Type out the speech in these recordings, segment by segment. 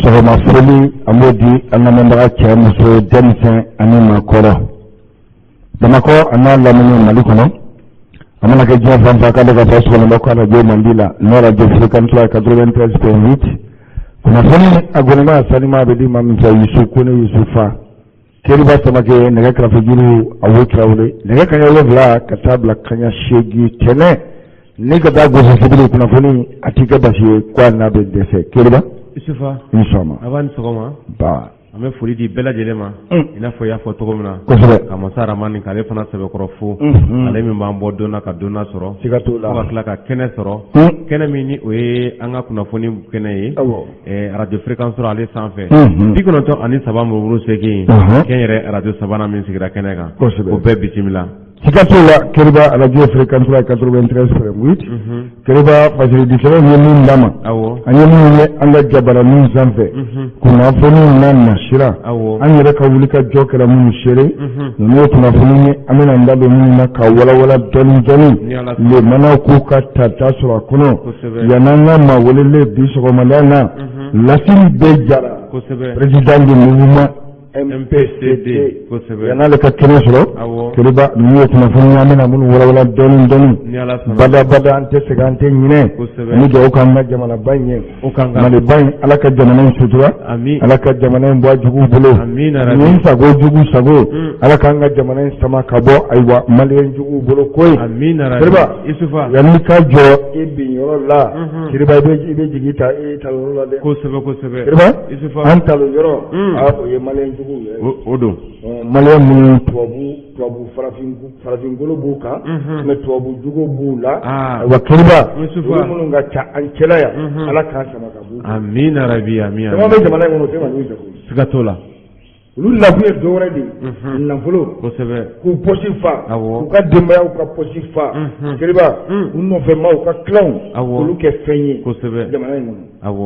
Sɔgɔma foli an b'o di an lamɛnbaga cɛ muso denmisɛn ani maakɔrɔ Bamakɔ a n'a lamini Mali kɔnɔ a mana kɛ diɲɛ fan fan k'a dɔn k'a fɔ sɔgɔlen bɛ ko arajo mandi la n'o arajo Fréquence 93.8 kunnafoni a gɔnima sanima a bɛ di maa min fɛ Yusu Kone Yusufa Keriba Samakɛ nɛgɛ karafejuru Awo Tarawele nɛgɛ kanɲɛ 7 ka taa bila kanɲɛ 8 tɛnɛn ni ka taa gosi sibiri kunnafoni a t'i kɛ basi ye ko a n'a bɛ dɛsɛ Keriba Isufa i ni sɔgɔma a b'a ni sɔgɔma ba an bɛ foli di bɛɛ lajɛlen ma i n'a fɔ i y'a fɔ cogo min na kosɛbɛ ka masa Ramani k'ale fana sɛbɛkɔrɔ fo ale min b'an bɔ don na ka don sɔrɔ siga t'o la fo ka tila ka kɛnɛ sɔrɔ kɛnɛ min ni o ye an ka kunnafoni kɛnɛ ye arajo Fréquence 3 ale sanfɛ 93.8 kɛnyɛrɛ arajo sabanan min sigira kɛnɛ kan kosɛbɛ o bɛɛ bisimila siga t'o la Keriba arajo Fréquence 3 93.8 Keriba Fasiridi sɛbɛn ye min d'an ma an ye minnu ye an ka jabaraninw sanfɛ kunnafoni n'a nasira an yɛrɛ ka wuli ka jɔ kɛra minnu seere ninnu ye kunnafoni ye an bɛna an da don minnu na ka walawala dɔɔni dɔɔni lemanaw k'u ka tata sɔrɔ a kɔnɔ yan'an ka maa welelen bi sɔgɔmada na Lasimi B Jara président du mouvement MPCD yan'ale ka kɛnɛ sɔrɔ Keriba ninnu ye kunnafoni an bɛna minnu walawala dɔɔni dɔɔni bada bada an tɛ sɛgɛn an tɛ ɲinɛ ani dugawu k'an ka jamanaba in ye Maliba in Ala ka jamana in sutura Ala ka jamana in bɔ a juguw bolo nin sago jugu sago Ala k'an ka jamana in sama ka bɔ ayiwa maliyɛn juguw bolo koyi Keriba yanni ka jɔ e bin yɔrɔ la Keriba i bɛ jigin ta e ta yɔrɔ la dɛ kosɛbɛ kosɛbɛ Keriba an ta yɔrɔ o ye maliyɛn juguw ye o don maliyɛn minnu tubabu tubabu farafin farafinkolo b'u kan mais tubabu jugu b'u la wa Keriba olu minnu ka ca an cɛla yan Ala k'an sama ka b'u amina rabi amina caman bɛ jamana in kɔnɔ o tɛ Mali sago siga t'o la olu nakun ye dɔwɛrɛ de ye nafolo kosɛbɛ k'u poche fa k'u ka denbayaw ka poche fa Keriba u nɔfɛmaaw ka clanw olu kɛ fɛn ye kosɛbɛ jamana in kɔnɔ awɔ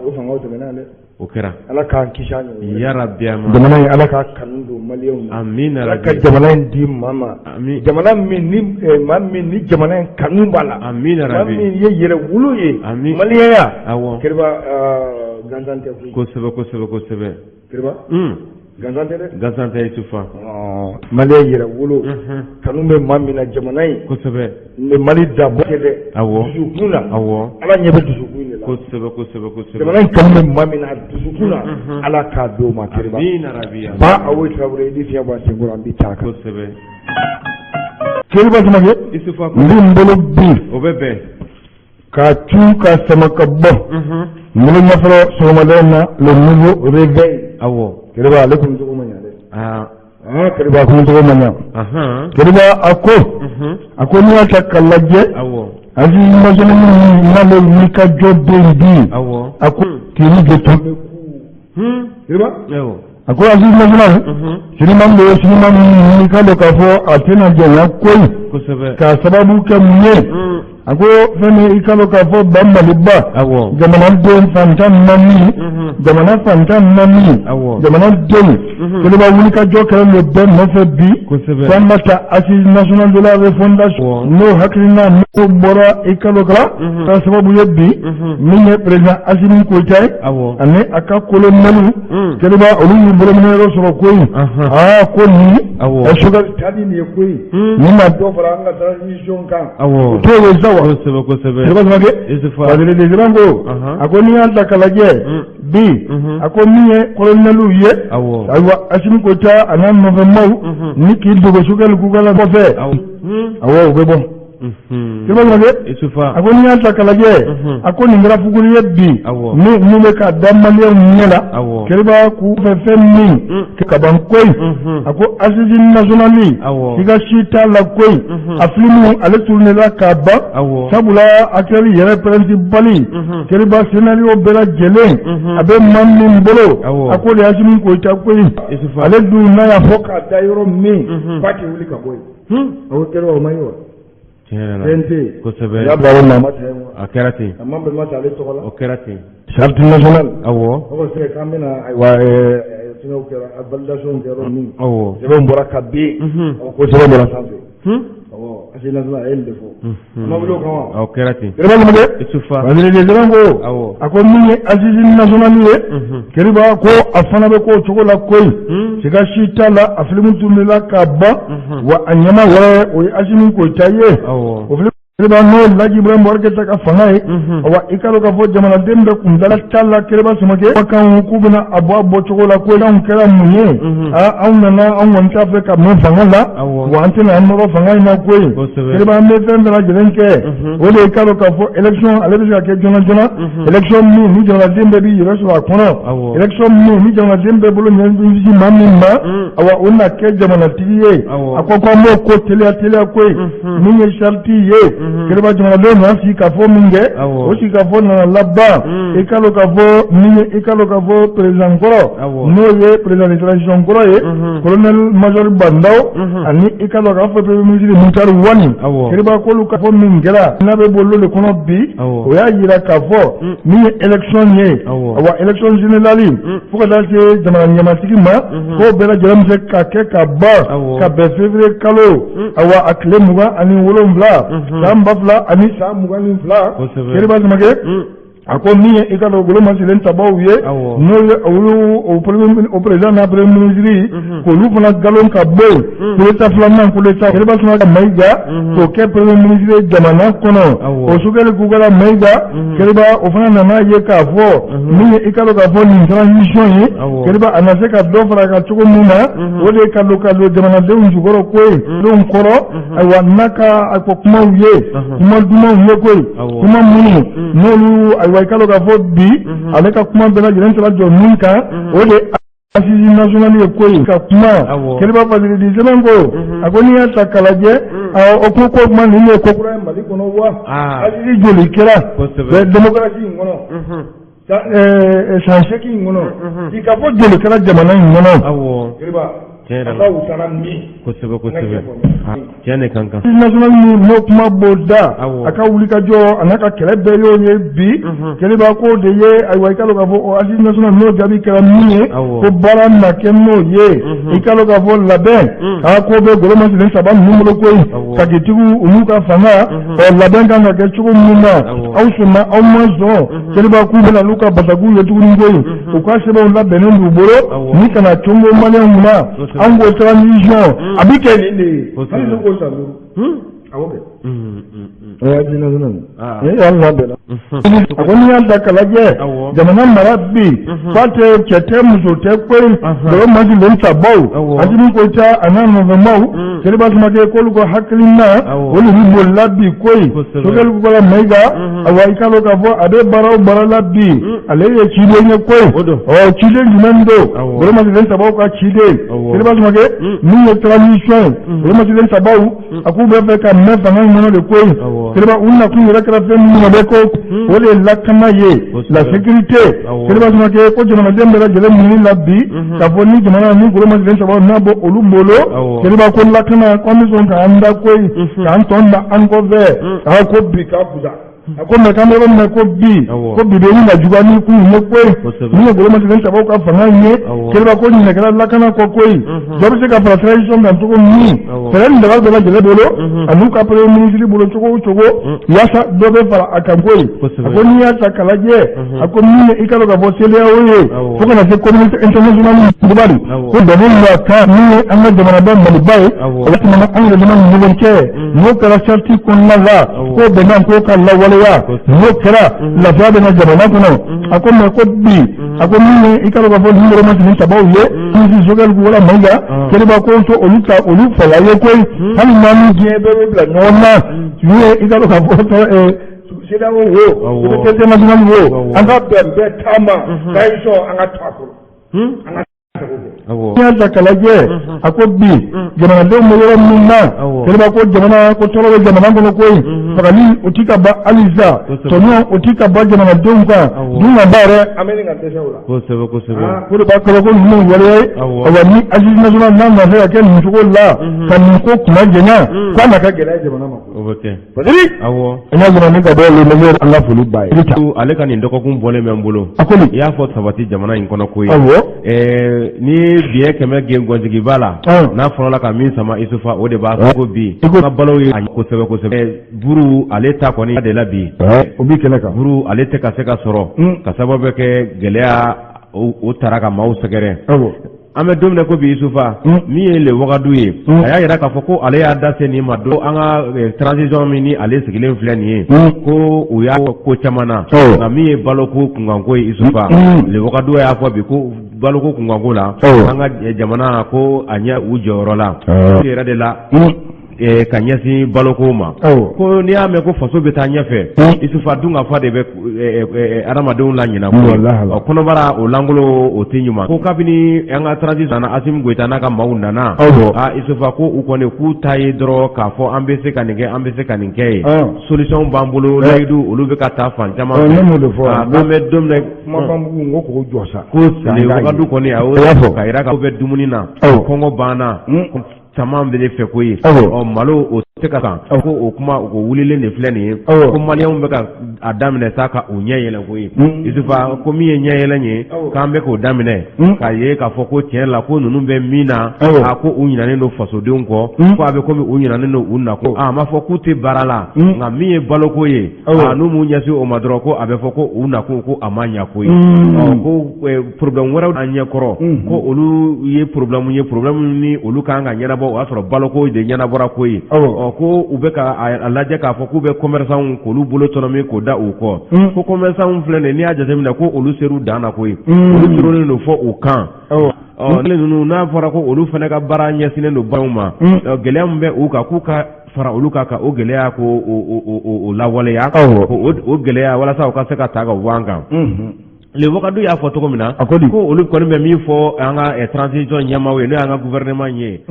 o fangaw tɛmɛna dɛ o kɛra Ala k'an kisi a ɲɔgɔn yarabi jamana in Ala k'a kanu don maliyɛnw na amina Ala ka jamana in di maa ma jamana min ni maa min ni jamana in kanu b'a la amina maa min ye yɛrɛwolo ye maliyɛnya awɔ Keriba gansan tɛ koyi kosɛbɛ kosɛbɛ kosɛbɛ Keriba gansan tɛ dɛ gansan tɛ Isufa maliyɛn yɛrɛwolo kanu bɛ maa min na jamana in kosɛbɛ n bɛ Mali dabɔ kɛ dɛ awɔ dusukun na awɔ Ala ɲɛ bɛ dusukun de la kosɛbɛ kosɛbɛ kosɛbɛ jamana in kanu bɛ maa min na dusukun na Ala k'a d'o ma Keriba amina rabi ba Awo Tarawele i ni fiɲɛ bɔ a senkɔrɔ an bɛ taa kan kosɛbɛ Keriba Samakɛ Isufa n bɛ n bolo bin o bɛ bɛn ka tu ka sama ka bɔ n bolo ɲɛfɔlɔ sɔgɔmada in na le nouveau réveil awɔ Keriba ale kun cogo ma ɲa dɛ aa Keriba kun cogo ma ɲa Keriba a ko a ko n'i y'a ta k'a lajɛ awɔ assises nationales n'ale wuli ka jɔ bɛ yen bi awɔ a ko k'i de tomber Keriba awɔ a ko assises nationales sinima bɛ sinima min i ka dɔn k'a fɔ a tɛna janya koyi kosɛbɛ k'a sababu kɛ mun ye a ko fɛn min i ka dɔn k'a fɔ ba Maliba awɔ jamanaden fan 14 jamana fan 14 awɔ jamanadenw Keriba wuli ka jɔ kɛlen don bɛɛ nɔfɛ bi kosɛbɛ ko an ka taa assise nationale de la refondation n'o hakilina n'o bɔra i ka dɔn k'a ka sababu ye bi min ye président Assimi Goïta ye awɔ ani a ka kolonɛliw Keriba olu y'u bolominɛ yɔrɔ sɔrɔ koyi aa ko nin awɔ Choguel taali nin ye koyi nin ma dɔ fara an ka transition kan awɔ o t'o ye sa wa kosɛbɛ kosɛbɛ Keriba Samakɛ Isufa Fasiri Desiran ko a ko n'i y'a ta k'a lajɛ bi a ko min ye kolonɛliw ye awɔ ayiwa Assimi Goïta a n'a nɔfɛmaw ni k'i dogo Choguel Kokalla kɔfɛ awɔ u bɛ bɔ Keriba Samakɛ Isufa a ko n'i y'a ta k'a lajɛ a ko nin kɛra fuguri ye bi Awɔ. ni min bɛ ka da maliyɛnw ɲɛ la Awɔ. Keriba k'u fɛ fɛn min kaban koyi a ko assise nationale Awɔ. i ka si t'a la koyi a filimu ale tourné k'a ban Awɔ. sabula acteur yɛrɛ principal Keriba scénario bɛɛ lajɛlen a bɛ maa min bolo Awɔ. a ko de Assimi Goïta koyi Isufa ale dun n'a y'a fɔ k'a da yɔrɔ min k'a tɛ wuli ka bɔ yen a ko Keriba o ma ye wa tiɲɛ yɛrɛ la fɛn tɛ yen kosɛbɛ u y'a bila yɔrɔ min na a ma ta yen wa a kɛra ten a ma bɛn ma ta ale tɔgɔ la o kɛra ten charte nationale awɔ o ko sɛ k'an bɛna ayiwa fɛngɛw kɛra a validation kɛra yɔrɔ min awɔ sɛbɛn bɔra ka bin o ko sɛbɛn bɔra sanfɛ awɔ. Assise nationale a ye nin de fɔ. A ma wuli o kan wa? Awɔ, kɛra ten. Keriba Samakɛ. Isufa. Vendredi sɛbɛn ko. Awɔ. A ko min ye assise nationale ye. Keriba ko a fana bɛ k'o cogo la koyi. Siga si t'a la, a filimu tourné ka ban. Wa a ɲɛmaa yɛrɛ, o ye Asimi Goyita ye. Awɔ. O filimu Keriba, n'o Laji Ibrahim Boubacar Keita ka fanga ye. Awa, i k'a dɔn k'a fɔ jamanaden bɛɛ kun dala t'a la. Keriba Samakɛ, kumakanw k'u bɛna a bɔ a bɔcogo la ko anw kɛra mun ye? Aa, anw nana, anw kɔni t'a fɛ ka mɛn fanga la. Wa an tɛna an nɔrɔ fanga in na koyi. Keriba, an bɛ fɛn bɛɛ lajɛlen kɛ. O de ye i k'a dɔn k'a fɔ élection ale bɛ se ka kɛ joona joona. Élection min ni jamanaden bɛɛ b'i yɛrɛ sɔrɔ a kɔnɔ. Élection min ni jamanaden bɛɛ bolo ɲɛsin maa min ma. Awa, o na kɛ jamanatigi ye. A ko k'an b'o ko teliya teliya koyi. Min ye charte ye. Keriba, jamanadenw nana sigi ka fɔ min kɛ, o sigi ka fɔ nana laban. I k'a dɔn k'a fɔ min ye, i k'a dɔn k'a fɔ président kɔrɔ, n'o ye président de transition kɔrɔ ye, colonel major Bah N'Daw, ani i k'a dɔn k'a fɔ premier ministre Moctar Ouane. Keriba, k'olu ka fɔ min kɛra n'a bɛ bolo de kɔnɔ bi, o y'a jira k'a fɔ min ye élection ye, awa, élection générale fo ka taa se jamana ɲɛmatigi ma, k'o bɛɛ lajɛlen bɛ se ka kɛ ka ban ka bɛn février kalo, awa, a tile 27 san 2022. Keriba Samakɛ, a ko min ye i ka dɔn golo masilen tabaw ye, n'o ye olu o président n'a premier ministre, k'olu fana galon ka bɔ yen, coup d'état filanan, coup d'état Keriba Samakɛ Mayiga k'o kɛ premier ministre ye jamana kɔnɔ. O Choguel Kokalla Mayiga, Keriba, o fana nana ye k'a fɔ min ye i ka dɔn k'a fɔ nin transition ye, Keriba, a na se ka dɔ fara a kan cogo min na, o de ye ka don jamanadenw jukɔrɔ ko ye denw kɔrɔ. Ayiwa, n'a ka a ko kumaw ye kuma dumanw ye koyi, kuma minnu n'olu, ayiwa, i ka dɔn k'a fɔ bi ale ka kuma bɛɛ lajɛlen taara jɔ min kan, o de ye assise nationale ye koyi ka kuma. Keriba, Vendredi sɛbɛn ko, a ko n'i y'a ta k'a lajɛ, o ko kuma nin ye ko kura ye Mali kɔnɔ wa? Assise joli kɛra démocratie in kɔnɔ san 8 in kɔnɔ? I ka fɔ joli kɛra jamana in kɔnɔ? Keriba, a wusara min. Kosɛbɛ kosɛbɛ, tiɲɛ de kan kan. National min n'o kuma b'o da, a ka wulikajɔ a n'a ka kɛlɛ bɛɛ y'o ye bi. Keriba, k'o de ye, ayiwa, i ka dɔn k'a fɔ o assise nationale n'o jaabi kɛra min ye, ko baara na kɛ n'o ye. I ka dɔn k'a fɔ labɛn a ko bɛ golo masilen saba ninnu bolo koyi, kagitigiw u n'u ka fanga. Ɔ, labɛn kan ka kɛ cogo min na, aw sɔnna, aw ma sɔn, Keriba, k'u bɛna n'u ka basagiw ye tuguni koyi. U ka sɛbɛnw labɛnnen b'u bolo ni kana congo maliyɛnw na. An ko transition a bɛ kɛ nin de ye, hali n'u ko san 5, a b'o kɛ. O y'a diinɛ ye, e y'an labɛnna. A ko n'i y'a ta k'a lajɛ jamana mara bi, fa tɛ, cɛ tɛ, muso tɛ koyi. Golo masilen tabaw, Asimi Goyita a n'a nɔfɛmaw, Keriba Samakɛ, k'olu ka hakilina o de bɛ bolila bi koyi. Choguel Kokalla Mayiga, awa, i k'a dɔn k'a fɔ a bɛ baara o baara la bi, ale ye ciden ye koyi. Ɔ, ciden jumɛn don? Golo masilen tabaw ka ciden. Keriba Samakɛ, min ye transition ye, golo masilen tabaw, a k'u bɛ fɛ ka mɛn fanga in kɔnɔ de koyi. Keriba, u nakun yɛrɛ kɛra fɛn min ye ko o de ye lakana ye, la sécurité. Keriba Samakɛ, ko jamanaden bɛɛ lajɛlen munni la bi k'a fɔ ni jamana ni golo masilen tabaw n'a bɔ olu bolo, Keriba, ko lakana, ko an bɛ sɔn k'an da koyi, k'an tɔn da an kɔfɛ. A ko bi ka fusa. A ko mɛ k'an bɛ yɔrɔ min na ko bi, ko bi bɛ ni ka juguya ni kun ye koyi. Min ye golo masilen tabaw ka fanga in ye, Keriba, ko ɲinɛ kɛra lakana kɔ koyi. Dɔ bɛ se ka fara transition kan cogo min, fɛɛrɛ ni dabali bɛɛ lajɛlen bolo an'u ka premier ministre bolo cogo o cogo, yaasa dɔ bɛ fara a kan koyi. A ko n'i y'a ta k'a lajɛ, a ko min ye i ka dɔn k'a fɔ CEDEAO ye fo ka na se communauté internationale kulubali, ko bɛn min kan, min ye an ka jamanaba Maliba ye, o tɛmɛna an yɛrɛ dama ni ɲɔgɔn cɛ, n'o kɛra charte kɔnɔna la, k'o bɛnkan k'o ka lawaleya, n'o kɛra, lafiya bɛ na jamana kɔnɔ. A ko mɛ ko bi, a ko min ye i ka dɔn k'a fɔ nin yɔrɔ masinin tabaw ye, ministre Choguel Kokalla Mayiga, Keriba, ko to olu ta olu fala ye koyi. Hali n'an ni diɲɛ bɛɛ bɛ bila ɲɔgɔn na, n'u ye i ka dɔn k'a fɔ CEDEAO wo, communauté internationale wo, an ka bɛn bɛɛ taama transition, an ka to a kɔrɔ, an ka n'i y'a ta k'a lajɛ. A ko bi jamanadenw bɛ yɔrɔ min na, Keriba, ko jamana ko tɔɔrɔ bɛ jamana kɔnɔ koyi. Fagali o ti ka ban halisa, tɔɲɔ o ti ka ban jamanadenw kan, dun ka ba yɛrɛ, an bɛ nin ka dɛsɛ o la. Kosɛbɛ kosɛbɛ. Ko de b'a kɔrɔ ko ninnu waleya ye. Awa, ni assise nationale n'a nana se ka kɛ nin cogo la ka nin ko kuma jɛnya, k'a na kɛ gɛlɛya jamana ma. O bɛ kɛ. Fadiri. An y'a jira ni ka bɔ le mesure, an ka foli b'a ye. Ale ka nin dɔgɔkun bɔlen bɛ n bolo. A ko i y'a fɔ sabati jamana in kɔnɔ ko ye. Awɔ. N'i ye biɲɛ 100 gen gɔnjigiba la, n'a fɔlɔla ka min sama Isufa, o de b'a ko bi ka balo ye kosɛbɛ kosɛbɛ. Buru ale ta kɔni de la bi, o b'i kɛnɛ kan. Buru ale tɛ ka se ka sɔrɔ ka sababu kɛ gɛlɛya o taara ka maaw sɛgɛrɛ. An bɛ don min na ko bi, Isufa, min ye Le Wagadu ye, a y'a jira k'a fɔ ko ale y'a da se nin ma don an ka transition min ni ale sigilen filɛ nin ye, ko u y'a ko caman na, nka min ye baloko kunkanko ye, Isufa, Le Wagadu y'a fɔ bi ko baloko kunkanko la, an ka jamana ko a ɲɛ u jɔyɔrɔ la yɛrɛ de la ka ɲɛsin baloko ma. Ko n'i y'a mɛn ko faso bɛ taa ɲɛfɛ, Isufa, dunkafa de bɛ adamadenw la ɲina ko kɔnɔbara o lankolon o tɛ ɲuman. Ko kabini an ka transition nana, Asimi Goyita n'a ka maaw nana, aa Isufa, ko u kɔni k'u ta ye dɔrɔn k'a fɔ an bɛ se ka nin kɛ, an bɛ se ka nin kɛ ye, solution b'an bolo, layidu olu bɛ ka taa fan caman fɛ. Ne m'o de fɔ. An bɛ don min na kumakanbugu, n ko k'o jɔ sa. Ko Le Wagadu kɔni a y'o fɔ ka jira k'aw bɛ dumuni na, kɔngɔ banna caman bɛ fɛ ko ye ɔ malo o tɛ ka kan, ko o kuma o wulilen de filɛ nin ye, ko maliyɛnw bɛ ka a daminɛ sa ka u ɲɛ yɛlɛ ko ye. Isufa, ko min ye ɲɛ yɛlɛ ye, k'an bɛ k'o daminɛ k'a ye k'a fɔ ko tiɲɛ la ko ninnu bɛ min na, a ko u ɲinanen don fasodenw kɔ, ko a bɛ komi u ɲinanen don u na, ko a ma fɔ k'u tɛ baara la, nka min ye baloko ye, n'u m'u ɲɛsin o ma dɔrɔn, ko a bɛ fɔ ko u nakun ko a ma ɲɛ ko ye. Ko problème wɛrɛw an ɲɛkɔrɔ, ko olu ye problème ye, problème ni olu kan ka ɲɛnabɔ, o y'a sɔrɔ baloko de ɲɛnabɔra ko ye. Ɔ ko u bɛ ka a lajɛ k'a fɔ k'u bɛ commerçant k'olu bolo tɔnɔmi k'o da u kɔ, ko commerçant filɛ nin ye, n'i y'a jateminɛ ko olu ser'u dan na koyi, olu turulen don fɔ u kan. Ɔ ninnu n'a fɔra ko olu fana ka baara ɲɛsinnen don baganw ma, gɛlɛya min bɛ u kan, k'u ka fara olu kan ka o gɛlɛya ko o lawaleya, o gɛlɛya walasa u ka se ka ta ka bɔ an kan. Le Wagadu y'a fɔ cogo min na, ko olu kɔni bɛ min fɔ an ka transition ɲɛmaaw ye, n'o y'an ka gouvernement ye,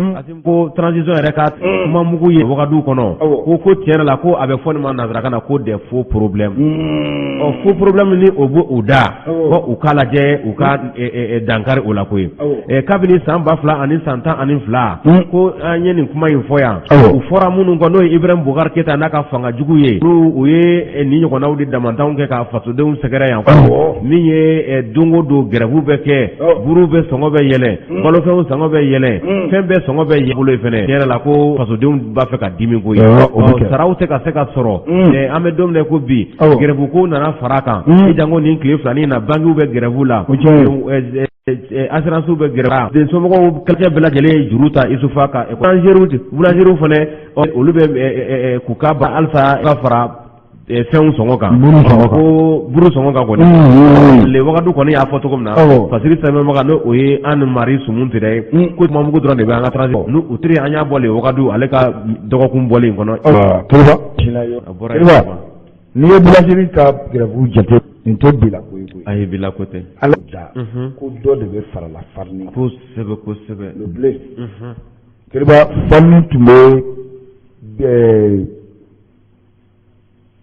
ko transition yɛrɛ ka kuma mugu ye Wagadu kɔnɔ, ko tiɲɛ yɛrɛ la ko a bɛ fɔ nin ma nansarakan na ko des faux problèmes. Ɔ faux problème ni o b'o u da, ko u k'a lajɛ u ka dankari o la koyi. Kabini san 2012, ko an ye nin kuma in fɔ yan, u fɔra minnu kɔ, n'o ye Ibrahim Boubacar Keita n'a ka fanga jugu ye, olu u ye nin ɲɔgɔnnaw de damantanw kɛ ka fasodenw sɛgɛrɛ yan, min ye don o don grève bɛ kɛ, buru bɛ sɔngɔ bɛ yɛlɛ, balofɛnw sɔngɔ bɛ yɛlɛ, fɛn bɛɛ sɔngɔ bɛ yɛlɛ bolo fɛnɛ. Tiɲɛ yɛrɛ la ko fasodenw b'a fɛ ka dimi koyi, saraw tɛ ka se ka sɔrɔ. An bɛ don min na ko bi, grève ko nana fara a kan, i janko nin tile filanin na, bankiw bɛ grève la, assurance bɛ grève la, den somɔgɔw kɛlɛcɛ bɛɛ lajɛlen ye juru ta Isufa ka boulangerie fana, olu bɛ k'u ka ba halisa ka fara fɛnw sɔngɔ kan, ko buru sɔngɔ kan kɔni. Le Wagadu kɔni y'a fɔ cogo min na, fasiri sɛbɛnbaga n'o o ye Anne Marie Sumu Ture ye, ko kuma mugu dɔrɔn de bɛ an ka transition n'u u teri. An y'a bɔ Le Wagadu ale ka dɔgɔkun bɔlen kɔnɔ. N'i ye boulangerie ka grève jate, nin tɛ bila ko ye koyi. Ayi, bila ko tɛ. Ala da ko dɔ de bɛ farala farini. Kosɛbɛ kosɛbɛ. Le blé. Kiriba, farini tun bɛ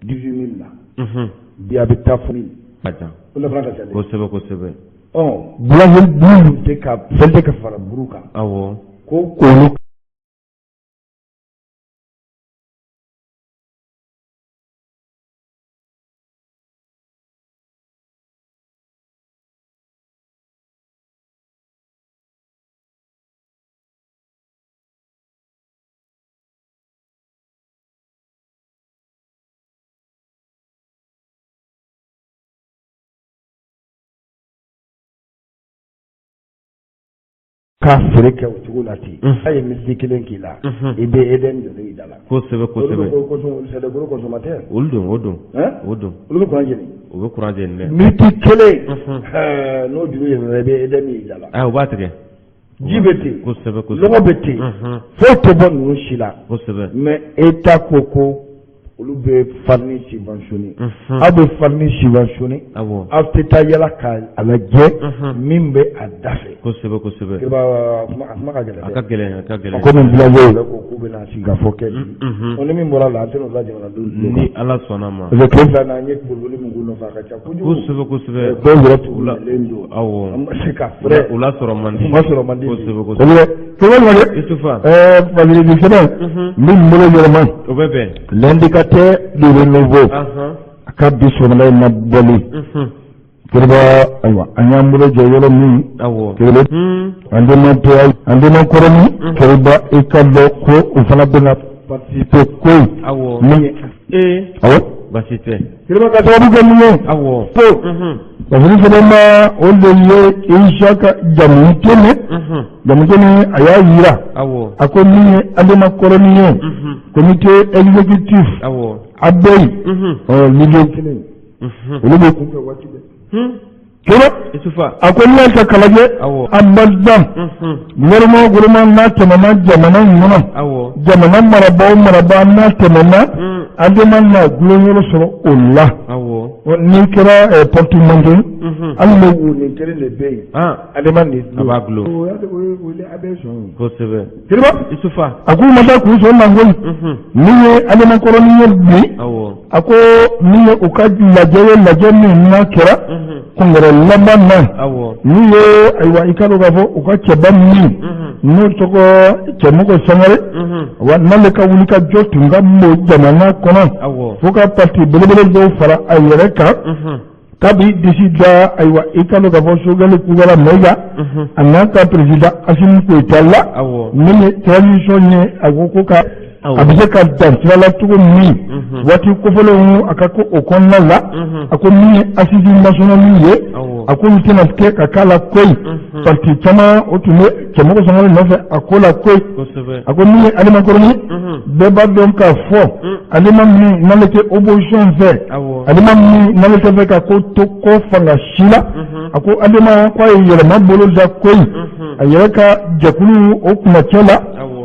18 000 la. Bi a bɛ taa fo. Ka ca. O de fana ka ca dɛ. Kosɛbɛ kosɛbɛ. Ɔ boulangerie buru tɛ ka fɛn tɛ ka fara buru kan. Ko k'olu K'a feere kɛ o cogo la ten, a ye miniti kelen k'i la, i bɛ EDM jɔlen i da la. Kosɛbɛ kosɛbɛ. C'est des gros consommateurs. Olu don, o don. O don. Olu bɛ courant jeni. U bɛ courant jeni dɛ. Miniti kelen n'o juru yɛlɛnna, i bɛ EDM y'i da la. Ah, u b'a tigɛ. Ji bɛ ten. Kosɛbɛ kosɛbɛ. Lɔgɔ bɛ ten. Foyi tɛ bɔ ninnu si la. Kosɛbɛ. Mais État ko olu bɛ farine subventionné, aw bɛ farine subventionné, aw tɛ taa yala ka a lajɛ min bɛ a da fɛ. Kosɛbɛ kosɛbɛ. A kuma ka gɛlɛn. A ka gɛlɛn, a ka gɛlɛn. Komi boulanger yɛrɛ ko k'u bɛna sigi ka fɔ kɛ bi, ni min bɔra la, an tɛna o bila jamanadenw tulo kan. Ni Ala sɔnna ma. Parce que tile fila in na, an ye boliboli min k'u nɔfɛ, a ka ca kojugu. Kosɛbɛ kosɛbɛ. Dɔw yɛrɛ tugulen don. An ma se ka fɛrɛ. U lasɔrɔ man di. U ma sɔrɔ man di. Kosɛbɛ kosɛbɛ. Isufa. Fasiridi sɛbɛn min bolo yɛlɛma. O bɛ bɛn. L'indicateur du renouveau. A ka bi sɔgɔmada in na bɔli. Kiriba ayiwa an y'an bolo jɔ yɔrɔ min awɔ kiriba Adema PA Adema kɔrɔni kiriba i ka dɔn ko u fana bɛna participer ko in min ye awɔ basi tɛ kiriba ka sababu kɛ mun ye awɔ ko kunnafoni sɛbɛnba o de ye Isaka Jamutɛnɛ Jamutɛnɛ a y'a yira a ko min ye Adema kɔrɔni ye comité exécutif ABEY ɔ leader kelen olu b'o kunfɛ waati bɛɛ kɛrɛ a ko n'i y'a ta k'a lajɛ abada gouvernement o gouvernement n'a tɛmɛna jamana in kɔnɔ jamana marabaa o marabaa n'a tɛmɛna Adema na dulon yɔrɔ sɔrɔ o la n'i kɛra porte-manteau hali n'o wonin kelen de bɛ yen Adema de a b'a dulon o ye ABEY sɔn ye kosɛbɛ Kiriba Isufa a k'u ma taa k'u sɔn na koyi min ye Adema kɔrɔni ye bi a ko min ye u ka lajɛ ye lajɛ min n'a kɛra congrès laban na min ye ayiwa i ka dɔn k'a fɔ u ka cɛba min n'o tɔgɔ Cɛmɔgɔ Sangare wa n'ale ka wulikajɔ tun ka bon jamana kɔnɔ fo ka parti belebele dɔw fara a yɛrɛ kan kabi disi da ayiwa i ka dɔn k'a fɔ Sogɛli Kokala Mayiga a n'a ka président Asimi Goyita la min ye transition ye a ko ko ka a bɛ se ka dan sira la cogo min waati kofɔlenw a ka ko o kɔnɔna la a ko min ye assise nationale ye a ko olu tɛna kɛ ka k'a la koyi parti caman o tun bɛ Cɛmɔgɔ Sangare nɔfɛ a ko la koyi a ko min ye Adema kɔrɔni bɛɛ b'a dɔn k'a fɔ Adema min n'ale tɛ opposition fɛ Adema min n'ale tɛ fɛ ka ko to kɔ fanga si la a ko Adema k'a ye yɛlɛma bolo da koyi a yɛrɛ ka jɛkulu o kunnacɛ la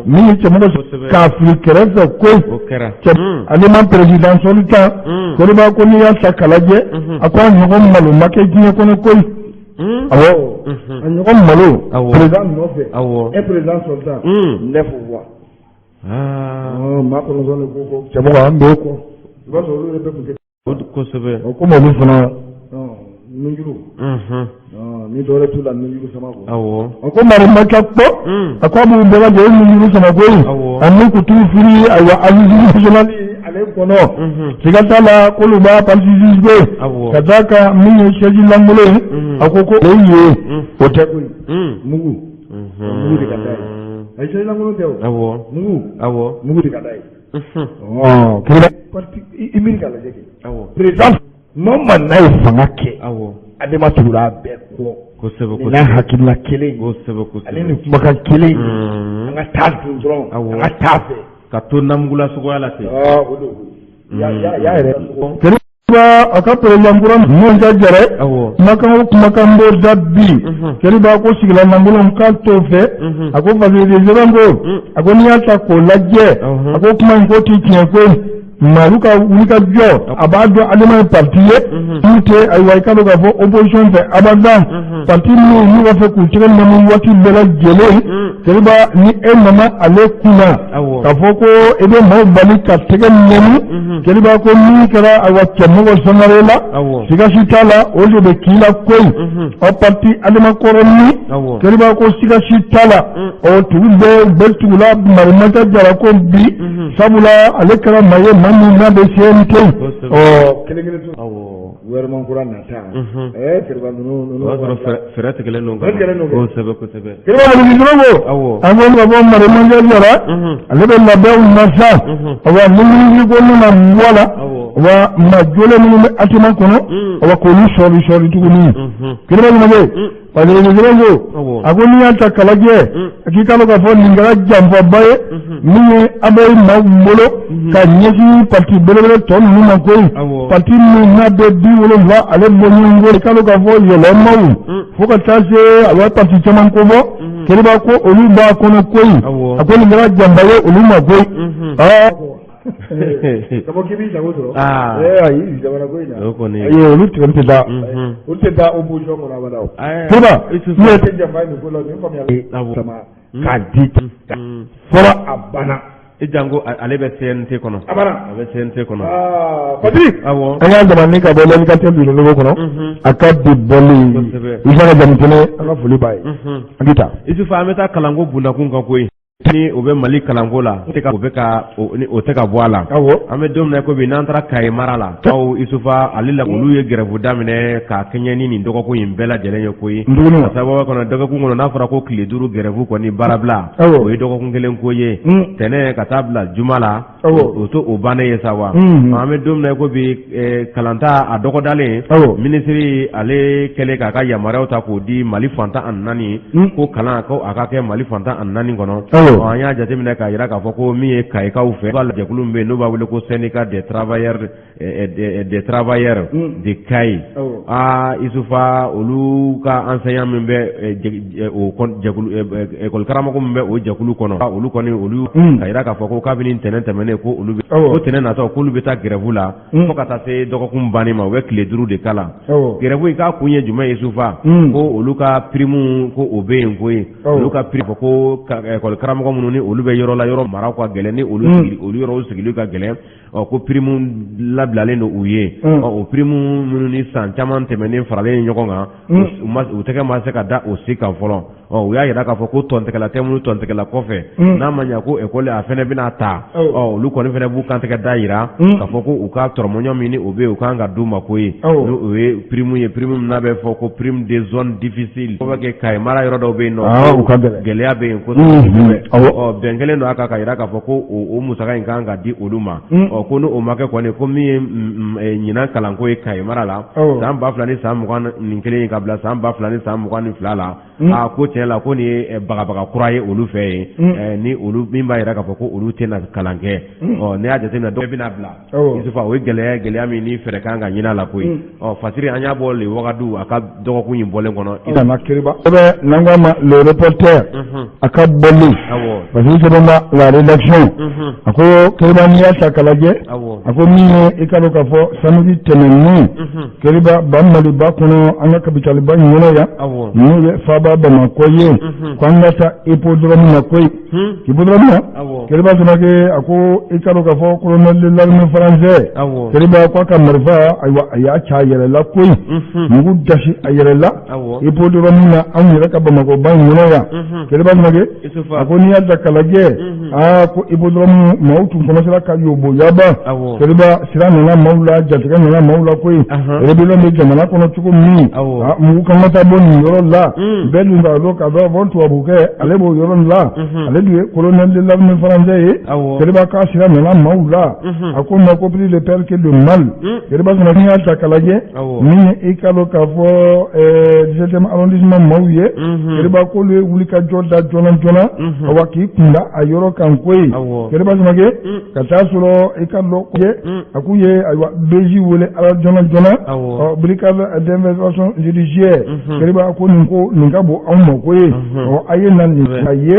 min ye Cɛmɔgɔ k'a fili kɛrɛfɛ koyi Adema président sortant Koriba ko n'i y'a ta k'a lajɛ a ko a ɲɔgɔn malo ma kɛ diɲɛ kɔnɔ koyi awɔ a ɲɔgɔn malo président nɔfɛ un président sortant neuf voix maa kɔnɔntɔn de ko Cɛmɔgɔ an b'o kɔ i b'a sɔrɔ olu yɛrɛ bɛɛ tun tɛ kosɛbɛ komi olu fana nunjuru ni dɔwɛrɛ t'u la nunjuru sama kɔ awɔ a ko marimakɛ kpɔ a ko a b'u bɛɛ lajɛlen nunjuru sama koyi ani k'u t'u fili ayiwa assise nationale ale kɔnɔ siga t'a la k'olu b'a participer ka d'a kan min ye chaise lankolon ye a ko ko o ye o tɛ koyi mugu mugu de ka d'a ye ayi chaise lankolon tɛ o awɔ mugu awɔ mugu de ka d'a ye ɔ parti i miiri k'a lajɛ kɛ awɔ président maa o maa n'a ye fanga kɛ awɔ Adema tugura a bɛɛ kɔ kosɛbɛ nin n'a hakilina kelen kosɛbɛ kosɛbɛ ale ni kumakan kelen an ka taa dun dɔrɔn an ka taa fɛ ka to namugula suguya la ten o don ya ya yɛrɛ Keriba a ka président kura min ka jɛrɛ kumakan o kumakan b'o da bi Keriba ko sigilan lankolon k'a t'o fɛ a ko fasiriden sɛbɛn ko a ko n'i y'a ta k'o lajɛ a ko kuma in ko ti tiɲɛ koyi Maalu ka wulikajɔ a b'a dɔn Adema ye parti ye n'u tɛ ayiwa i ka dɔn k'a fɔ opposition fɛ abadan parti min n'u b'a fɛ k'u tɛgɛ nɔni waati bɛɛ lajɛlen Keriba ni e nana ale kunna k'a fɔ ko i bɛ maaw bali ka tɛgɛ nɛni Keriba ko min kɛra ayiwa Cɛmɔgɔ Sangare la siga si t'a la o de bɛ k'i la koyi ɔ parti Adema kɔrɔni Keriba ko siga si t'a la ɔ tugu bɛɛ bɛɛ tugula Marimata Jara ko bi sabula ale kɛra maa ye maa min n'a bɛ CNT ɔ kelen kelen to gouvernement kura nata ɛɛ Keriba ninnu o y'a sɔrɔ fɛɛrɛ tigɛlen don fɛɛrɛ tigɛlen don kosɛbɛ kosɛbɛ Keriba Maliki ko an ko ka bɔ Marimata Jara ale bɛ labɛnw na sa awa ni minisiri ko nana bɔ a la wa maa jolen minnu bɛ ATM kɔnɔ awa k'olu sɔɔri sɔɔri tuguni Keriba ɲumankɛ Paseke ko a ko n'i y'a ta k'a lajɛ a k'i k'a dɔn k'a fɔ nin kɛra janfaba ye min ye ABEY maaw bolo ka ɲɛsin parti belebele tɔ ninnu ma koyi parti min n'a bɛ 70 ale bɔɲɔgɔnko i k'a dɔn k'a fɔ yɛlɛmaw fo ka taa se a bɛ parti caman kofɔ Keriba ko olu b'a kɔnɔ koyi a ko nin kɛra janfa ye olu ma koyi. Ka bɔ k'i b'i sago sɔrɔ ayi jamana ko in na ayi olu tigɛ tɛ taa olu tɛ taa opposition kɔnɔ abada o Keriba n'o tɛ janfa ye nin ko la nin faamuya sama k'a di fɔlɔ a banna i janko ale bɛ CNT kɔnɔ a banna a bɛ CNT kɔnɔ Patiri awɔ an y'a jamana ka bɔ l'indicateur du renouveau kɔnɔ a ka bi bɔli Isaka Jamutɛnɛ an ka foli b'a ye an bɛ taa Isufu an bɛ taa kalanko bundakun kan koyi. Ni o bɛ Mali kalanko la, o bɛ ka o tɛ ka bɔ a la. An bɛ don min na ko bi, n'an taara Kayi mara la, aw Isufa, ale la, olu ye grève daminɛ ka kɛɲɛ ni nin dɔgɔkun in bɛɛ lajɛlen ye koyi. A sababu kɔnɔ, dɔgɔkun kɔnɔ, n'a fɔra ko tile 5 grève kɔni baarabila, o ye dɔgɔkun kelen ko ye, tɛnɛn ka taa bila juma la. O to o bannen ye sa wa, an bɛ don min na ko bi, kalanta a dɔgɔdalen, minisiri ale kɛlen k'a ka yamaruyaw ta k'o di Mali fan 14, ko kalan ko a ka kɛ Mali fan 14 kɔnɔ. An y'a jateminɛ k'a jira k'a fɔ ko min ye Kayikaw fɛ, jɛkulu bɛ yen n'u b'a wele ko syndicat des travailleurs des travailleurs de Kayi, aa Isufa, olu ka enseignant min bɛ o jɛkulu, école karamɔgɔ min bɛ o jɛkulu kɔnɔ, olu kɔni olu ka jira k'a fɔ ko kabini ntɛnɛn tɛmɛnen, ko olu bɛ ko tɛnɛn natɔ, k'olu bɛ taa grève la fo ka taa se dɔgɔkun banni ma. U bɛ tile 5 de kala grève in. K'a kun ye jumɛn ye, Isufa? Ko olu ka prime, ko o bɛ yen koyi. Olu ka prime, fɔ ko école karamɔgɔ minnu ni olu bɛ yɔrɔ la, yɔrɔ mara ka gɛlɛn, ni olu olu yɔrɔw sigili ka gɛlɛn, ɔ ko prime labilalen don u ye. Ɔ o prime minnu ni san caman tɛmɛnen faralen ɲɔgɔn kan, u tɛgɛ ma se ka da o si kan fɔlɔ. Ɔ u y'a jira k'a fɔ ko tɔntigɛla tɛ minnu tɔntigɛla kɔfɛ, n'a ma ɲɛ ko école a fana bɛna ta. Ɔ olu kɔni fana b'u kantigɛ da jira k'a fɔ ko u ka tɔrɔmɔɲɔ min ni o bɛ yen, u kan ka d'u ma ko ye, o ye prime ye, prime min n'a bɛ fɔ ko prime de zone difficile. O bɛ kɛ Kayi mara yɔrɔ dɔw bɛ yen nɔ, gɛlɛya bɛ yen kosɛbɛ. Ɔ bɛn kɛlen don a kan ka jira k'a fɔ ko o musaka in kan ka di olu ma. Ɔ ko ni o ma kɛ kɔni, ko min ye ɲinan kalanko ye Kayi mara la, san 2021 ka bila san 2022 la, aa ko tiɲɛ la, ko nin ye bagabaga kura ye olu fɛ yen, ni olu min b'a jira k'a fɔ ko olu tɛna kalan kɛ. Ɔ ne y'a jateminɛ, dɔ bɛna bila, Isufa, o ye gɛlɛya, gɛlɛya min ni fɛɛrɛ kan ka ɲini a la koyi. Ɔ Fasiri, an y'a bɔ le Wagadu a ka dɔgɔkun in bɔlen kɔnɔ. Kana Kiriba sɛbɛn n'an k'a ma Le Reporter, a ka bɔlen Fasiri sɛbɛn ba la rédaction, a ko Kiriba, n'i y'a ta k'a lajɛ, a ko min ye i ka dɔn k'a fɔ samedi tɛmɛnen, Kiriba, ba Maliba kɔnɔ, an ka capitale ba in kɔnɔ yan, n'o ye faaba Bamakɔ ye, ko an ka taa hippodrome na koyi. Hippodrome na, Kiriba Samake, a ko i ka dɔn k'a fɔ colonel de l'armée français, Kiriba, ko a ka marifa, ayiwa, a y'a ci a yɛrɛ la koyi, mugu dasi a yɛrɛ la hippodrome na, anw yɛrɛ ka Bamakɔba in kɔnɔ yan. Kiriba Samake, a ko n'i y'a ta k'a lajɛ, aa ko hippodrome maaw tun commencera ka yobo yaba. Kiriba, sira nana maaw la, jatigɛ nana maaw la koyi. Rébellion bɛ jamana kɔnɔ cogo min, mugu kan ka taa bɔ nin yɔrɔ la, bɛɛ dun k'a dɔn k'a dɔn fɔ tubabukɛ ale b'o yɔrɔ nin la, ale dun ye colonel de l'armée français ye. Kiriba, k'a sira nana maaw la, a ko ma ko plus de peur que de mal. Kiriba fana, n'i y'a ta k'a lajɛ, min ye i ka dɔn k'a fɔ 17e arrondissement maaw ye, Kiriba, k'olu ye wulikajɔ da joona joona, awa, k'i kunda a yɔrɔ kan koyi. Kiriba Samake, ka taa sɔrɔ i ka dɔn a k'u ye, ayiwa, BJ wele ala joona joona, ɔ brigade d'investigation judiciaire. Kiriba, ko nin ko nin ka bon anw ma koyi. Ɔ a ye na nin a ye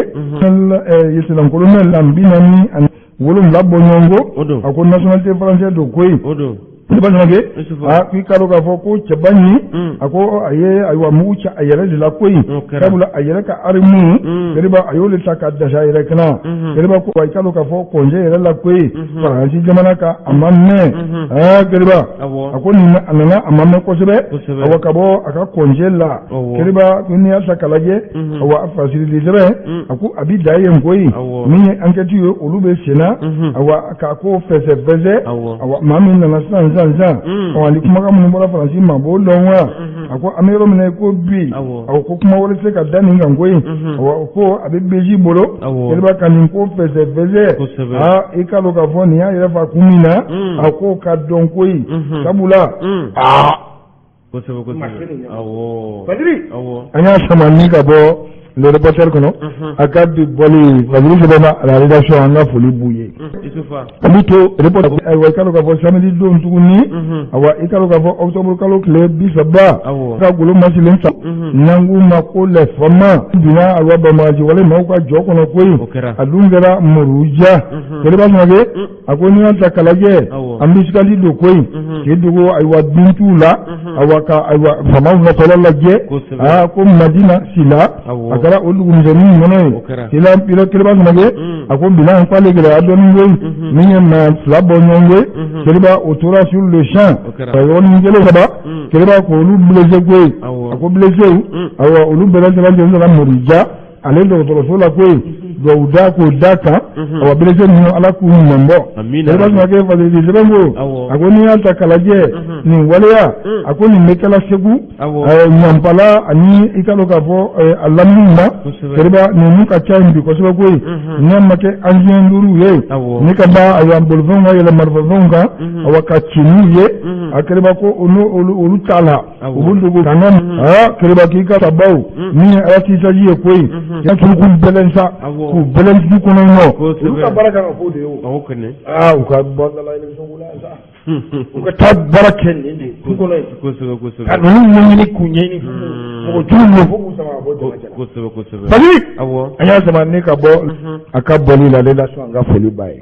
lieutenant colonel san 47 bɔ ɲɔgɔn ko, a ko nationalité français don koyi. Kiriba Samake, a k'i ka dɔn k'a fɔ ko cɛba ɲi, a ko a ye, ayiwa, mugu ci a yɛrɛ de la koyi, sabula a yɛrɛ ka arme, Kiriba, a y'o de ta ka dasi a yɛrɛ kana. Kiriba ko i ka dɔn k'a fɔ congé yɛrɛ la koyi, Faransi jamana kan, a ma mɛn. Aa Kiriba, a ko nin a nana, a ma mɛn kosɛbɛ, awa, ka bɔ a ka congé la. Kiriba, ko n'i y'a ta k'a lajɛ, awa, fasirili sɛbɛn, a ko a bi da yen koyi. Min ye enquête ye, olu bɛ senna, awa, k'a ko fɛsɛ fɛsɛ. Awa, maa min nana sisan sisan sisan, ɔ ani kumakan minnu bɔra Faransi ma b'o dɔn wa. A ko an bɛ yɔrɔ min na i ko bi, a ko kuma wɛrɛ tɛ se ka da nin kan koyi. Awa, ko a bɛ BJ bolo, Kiriba, ka nin ko fɛsɛ fɛsɛ. Aa i ka dɔn k'a fɔ nin y'a yɛrɛ fa kun min na, a ko ka dɔn koyi, sabula aa Kosɛbɛ, awɔ. Fadiri, an y'a sama ni ka bɔ Le Reporter kɔnɔ, a ka bi bɔli Fadiri sɛbɛnna à la rédaction, an ka foli b'u ye. An bɛ to reporter, ayiwa, i ka dɔn k'a fɔ samedi don tuguni, awa, i ka dɔn k'a fɔ octobre kalo tile 30, ka golo masilen ta n'an k'u ma ko les FAMa binna, ayiwa, banbagaci wale maaw ka jɔ kɔnɔ koyi. A dun kɛra Muruja. Kiriba Samake, a ko n'i y'a ta k'a lajɛ, embuscade don koyi, k'i dogo, ayiwa, bintuw la, awa, ka, ayiwa, famaw natɔla lajɛ. Aa ko Madina Sila, a kɛra o dugumisɛnnin kɔnɔ yen. Kiriba Samake, a ko bilan k'ale gɛlɛya dɔɔnin koyi. Min ye maa 2 bɔ ɲɔgɔn koyi, Kiriba, o tora sur le champ ka yɔrɔnin kelen saba, Kiriba, k'olu blessé koyi. A ko blessé, ayiwa, olu bɛɛ lajɛlen sera Muruja ale dɔgɔtɔrɔso la koyi. duwawu da k'o da kan, awa blessé ninnu, Ala k'u ɲuman bɔ. Amiina. Kɛrɛba Sumake Fasiridi sɛbɛn ko, a ko n'i y'a ta k'a lajɛ nin waleya, a ko nin bɛ kɛla Segu, Ɲanpala ani i ka dɔn k'a fɔ a lamini na. Kɛrɛba, ninnu ka ca yen bi kosɛbɛ koyi. N'a ma kɛ engin duuru ye ni ka da ayiwa bolifɛnw ka yɛlɛ marifafɛnw kan, awa ka ci n'u ye, a kɛrɛba ko olu t'a la, u b'u dogo ka na. Aa kɛrɛba, k'i ka tabaw min ye ratissage ye koyi, ya turu k'u bɛlɛn sa, k'u bɛlɛn dugu kɔnɔ yen nɔ. Olu ka baara kan ka k'o de ye o. Aa u ka bɔ da la élection ko la sa, u ka taa baara kɛ nin de ye du kɔnɔ yen, ka ninnu ɲɛɲini k'u ɲɛɲini, mɔgɔ jugu ninnu, fo k'u sama ka bɔ jamacɛ la. Fali, an y'a sama ni ka bɔ a ka bɔli la, ne la sɔn an ka foli b'a ye.